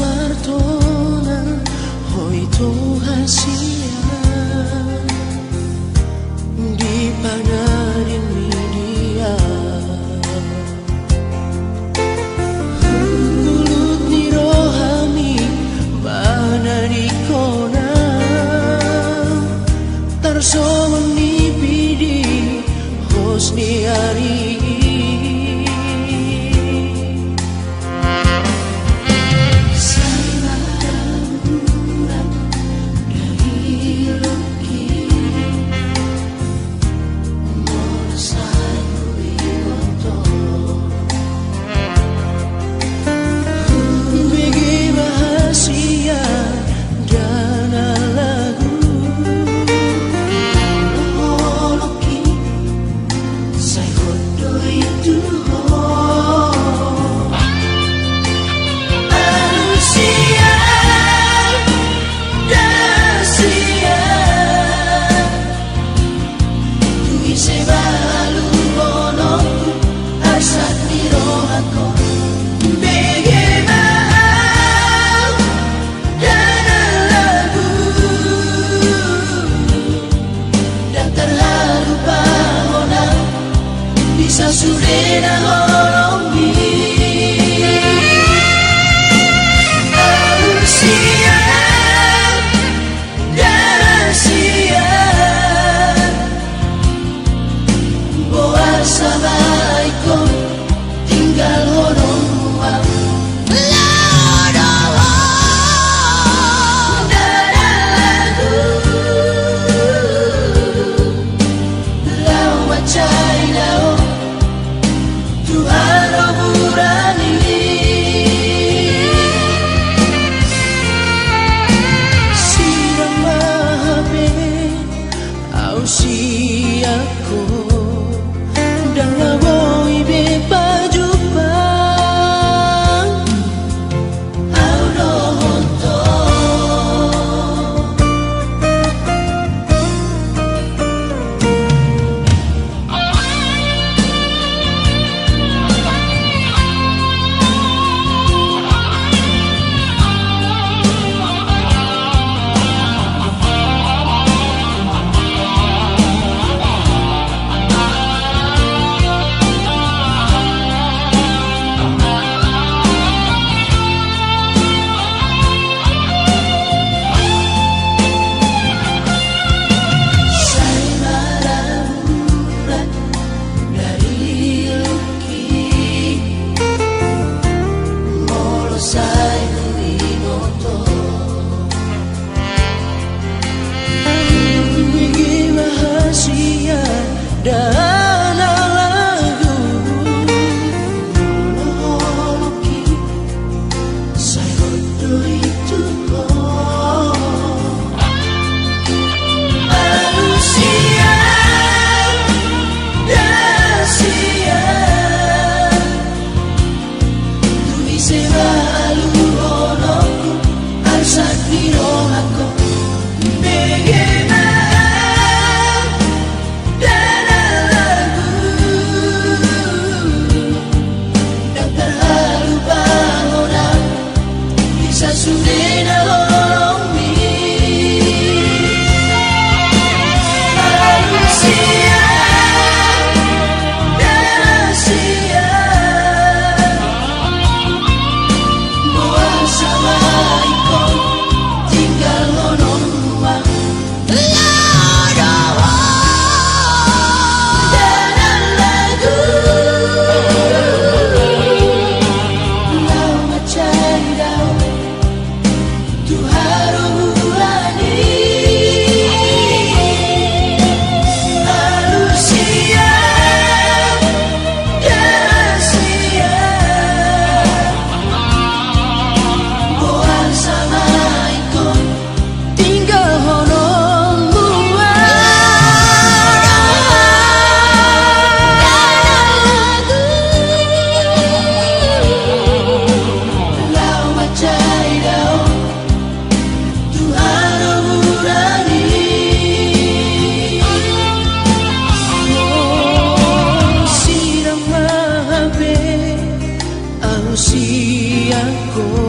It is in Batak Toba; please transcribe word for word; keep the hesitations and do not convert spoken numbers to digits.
Martona ho i Tuhan sian di pangadinmi dia. Hulut ni rohami manadingkon ahu tarsongon ni pidi hos ni ari i. Ndang terlalu pahona bisa sude na holongmi. Alusia, darasia, boasa ma ingkon tinggalhononmu ahu. Laho do ho. Ndada lagu. Laho mansai laho tu haroburan i. Sirang ma hape ahu sian ho, ndang na boi be pajumpang ahu dohot ho. Ahu sian ho